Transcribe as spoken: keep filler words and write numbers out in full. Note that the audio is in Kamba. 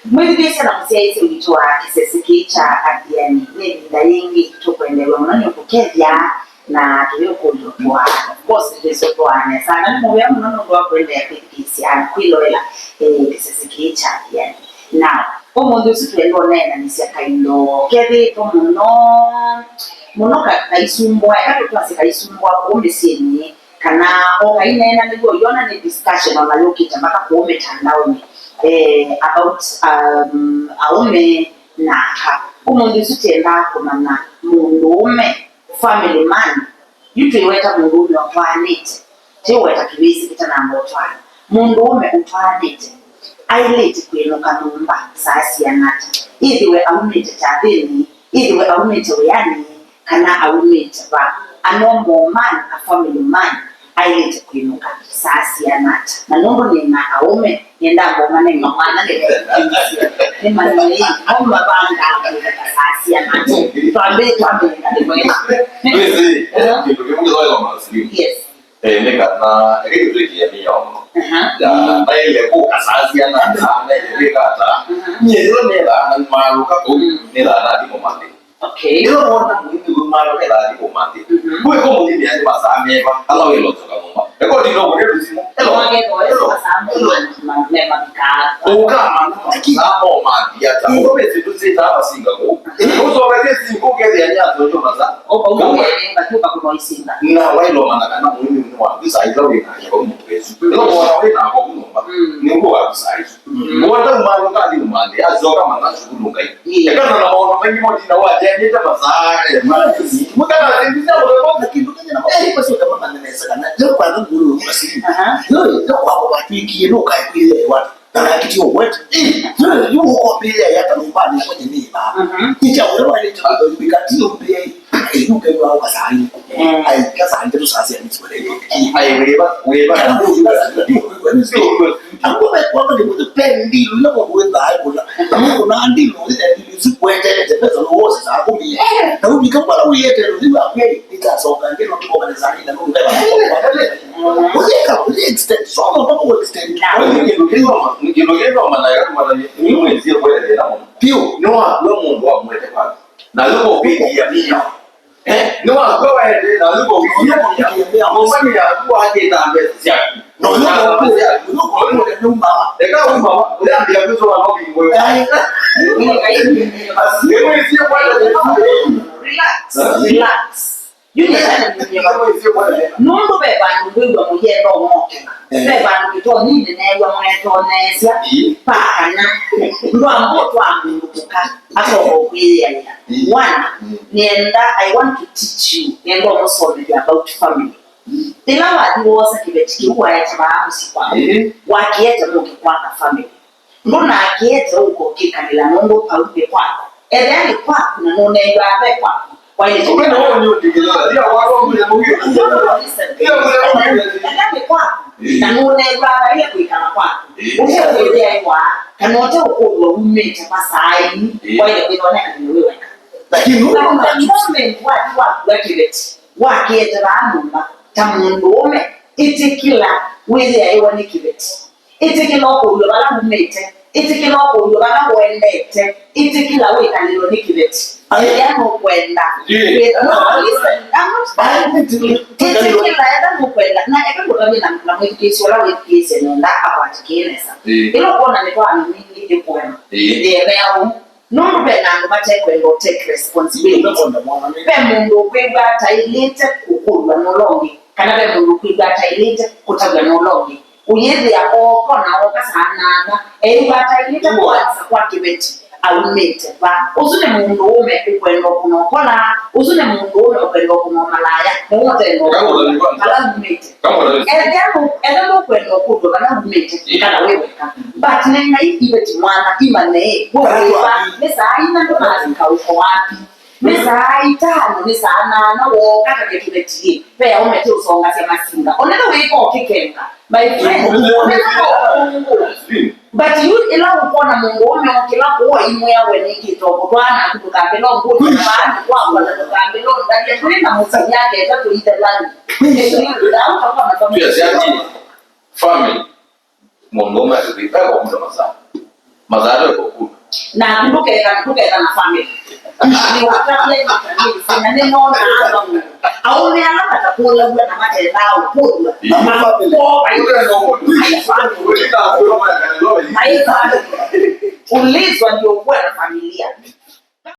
Mwĩthukĩĩsya na mũsyaĩĩsya witũ wa kĩsese kĩĩ kya Athiani, nĩ ĩvinda yĩngĩ tũkwendeew'a mũno nĩ kũkethya na tũyũkũlyo twa, of course, tũisũtũaa nesa. Na nĩ mũvea mũno nũndũ wa kũendeea kwĩthukĩĩsya na kwĩloela, eh, kĩsese kĩĩ kya Athiani. Na ũmũnthĩ ũsu twĩenda ũneenanĩsya kaindo kethĩĩtwe mũno, mũno ka-, kaisumbũa, eka tũtwasye kaisumbũa kũũ mĩsyĩnĩ, kana o kaineena nĩw'o ũyona nĩ discussion ona yũkĩte mpaka kũũ mĩtandaonĩ, eh, about, um, aũme na aka. Ũmũnthĩ ũsu tyendaa kũmanya mũndũũme, family man, yu twĩweta mũndũũme ũtwaanĩte, twĩweta kĩvĩsĩ kĩtanamba ũtwaana. Mũndũũme ũtwaanĩte aĩlĩte kwĩnũka nyũmba saa siana ata? Ĩthĩwe aumĩte kyathĩnĩ, ĩthĩwe aumĩte wĩanĩ, kana aumĩte va. A normal man, a family man, aĩlĩte kwĩnũka saa siana ata? Na nũndũ nĩ na aũme, nĩenda mboma nĩ mwana nĩmanyĩi mavanga kwĩnũka saa siana ata. Twambĩ twambĩnga nĩmwema. Twĩsĩ, eh, kĩndũ kĩmwe kĩtoĩwa masilimu. Yes. Eh, nĩ kana, eke kĩtwĩkĩe mĩao mũno. Aha. Ya, naĩle kũka saa siana ata, naĩle kwĩka ata. Aha. Nyie yĩla nĩthaa na maalũka kũu, mm, nĩthaa nathi mũmathĩ. Okay. Ĩla wona mũini wĩ mwalo, ela athi kũmathi. Mhm. Ndwĩko mũthimia nĩ masaa meva, ala wĩlonzoka nyũmba. Eko ndino kũne lusimu. Elo. Wagethwa elo masaa meva, ma-, me mavikaa. Ũkamana masaa mo mathi ata. Mm. Ũkomesi ndũsĩta masinga kũ. Mm. Ũsoka kesi kũ kethĩa nĩ atonyo masaa. Oka ũmwe, batuka kũno isinga. Na wailomana kana mũini nĩ wa, ndũsaitha wĩna kwa mũtwesu. Mm. Ĩla wona wĩna kwa nyũmba. Mm. Nĩ kwa ndũsaitha. Mm. Wata umalo kali umande, azoka mana sukulu ngai. Ĩĩ. Ekana na maũndũ maingĩ motina wateanĩte masaa, eh, masaa. Mũtana, eh, ndisa mũndũ, lakini ndũkenye na maũndũ macio kama manene sana. Leo kwa ndugu ule unasiri. Aha. Leo, leo kwa kwa tuikie no kai kuile watu. Na kitu wote. Eh, leo yuko mbele ya hata nyumbani kwa jamii ba. Mhm. Kicha ule wale tu bika tio mbele. Ai, nũkew'aa ũkasaaĩle. Mm. Ai, kasaaĩle tũsasya mĩsĩ wele ĩtũkĩe. Ai, wĩva, wĩva. Kana nũkew'aa ũkasaaĩle. Angũme kwamba nĩ mũndũ pe ndilu, ila kwa kuwe thae kula. Na mũndũ na ndilu, ile ndilu isu kwetete, pesa no wose saa kumi. Na ubika mbala uyete, ndio kwa kweli, nitasoka, ndio kwa kanisa, ndio kwa kanisa. Ujeka, uje extend, soma mpaka u extend. Kĩndũ kĩnoma, kĩndũ kĩnoma na yakuma na ni mwezi ya kwenda na mũndũ. Piu. Nĩ wa, nĩ mũndũ wa mwete kwake. Na yuko kwĩthĩa mĩao. Eh, nĩ wakwa waendee na yuko kwĩthĩa mĩao. Ng'ombe nĩ yaku wakĩta mbeca ciaku. No, no, no, no, no, no, no, no, no. Eka uma wa, ũyambia kwĩsoma no bingo. Ai. Nĩ mwĩsie kwenda. Relax, relax. Yu nĩ kana nĩ nĩ nũndũ ve vandũ ngwĩw'a mũyenda ũmokela. Eh. Ve vandũ kĩtonyinĩ neew'a mwetoneesya. Ĩĩ. Pa kana ndwamba ũtwaa mũndũ mũka. Akoka ũkwĩyĩanĩa. Mm. One, mm, nĩenda, I want to teach you, nĩenda ũmũsomethya about family. Mm. Ĩla wathi woosa kĩveti kĩu waete vaa mũsyĩ kwaku, mm, wakĩete mũke kwaka family. Ndũnakĩete ũko kĩkalĩla nũndũ pau nĩ kwaku. Ethĩa nĩ kwaku na nũneew'aa ve kwaku, waĩle. Ethĩa nĩ kwaku na nũneew'aa vaile kwĩkala kwaku, ũte kwĩthĩaĩwa kana ũte ũkũlw'a umĩte kwa saa ii, ĩĩ, waĩle kwĩthwa nekanĩle wĩ weka. Lakini but the moment wathi wakua kĩveti, wakĩete vaa nyũmba ta mũndũũme, ĩtĩkĩla wĩthĩaĩwa nĩ kĩveti. Ĩtĩkĩla ũkũlw'e vala umĩte, ĩtĩkĩla ũkũlw'e vala ũendete, ĩtĩkĩla wĩkalĩlwe nĩ kĩveti. Ethĩa nũkwenda. Ĩĩ. Wĩthwa, no, listen, I'm not, ĩtĩkĩla ethĩa nũkwenda. Na eka ngũtavye na, na mwĩthukĩĩsya ũla wĩthukĩĩsye nenda akwatĩkĩe nesa. Ĩĩ. Ĩla ũkwona mĩtwaano mingĩ ĩkũema, ĩĩ, ĩemea ũu. Nũndũ ve na andũ mate kwenda ũ take responsibility. Ve mũndũ ũkwĩw'a ataĩlĩte kũkũlw'a nũla ũngĩ, kana ve mũndũ ũkwĩw'a ataĩlĩte kũtavw'a nũla ũngĩ. Ũyĩthĩa ooka na ooka saa nana, eĩw'a ataĩlĩte kwanza kwa kĩveti aumĩte va. Ũsu nĩ mũndũũme ũkwenda ũkũna ũkola, ũsu nĩ mũndũũme ũkwenda ũkũna malaya, nĩwe ũtenda ũkũna vala umĩte. Ethĩa nũ-, ethĩa nũkwenda ũkũlw'a vala umĩte, ĩĩ, kana wĩ weka. But nĩ ngai iveti mwana, imanye, we wĩva, nĩ saa ina ndũnavika ũko wapi? Nĩ saa itano, nĩ saa nana, wooka kake kĩveti, ve aũme tũsongasya masinga. Onetha wĩka ũkĩkenga. My friend, onetha no ũkũngũ. But yu ĩla ũkwona mũndũũme okĩla kũũ aimwĩa we nĩkĩte ũkũtwaa naku ndũkambĩla ũngũnĩ vaa nĩ kwakwa na ndũkambĩla ũndavya ndwĩ na mũsini aketa tũithe lani. Ĩndĩ yu ĩla ũtakona family. Family. Mũndũũme atĩtwĩka kwa mũndũ masaa. Mathayo ĩkũkũna. Na ndũketha, ndũketha na family. Nĩ watavya na nĩnona aũme ala matakũlaw'a na matethaa ũkũlw'a. Maitha. Ulizwa ndio uwe na familia.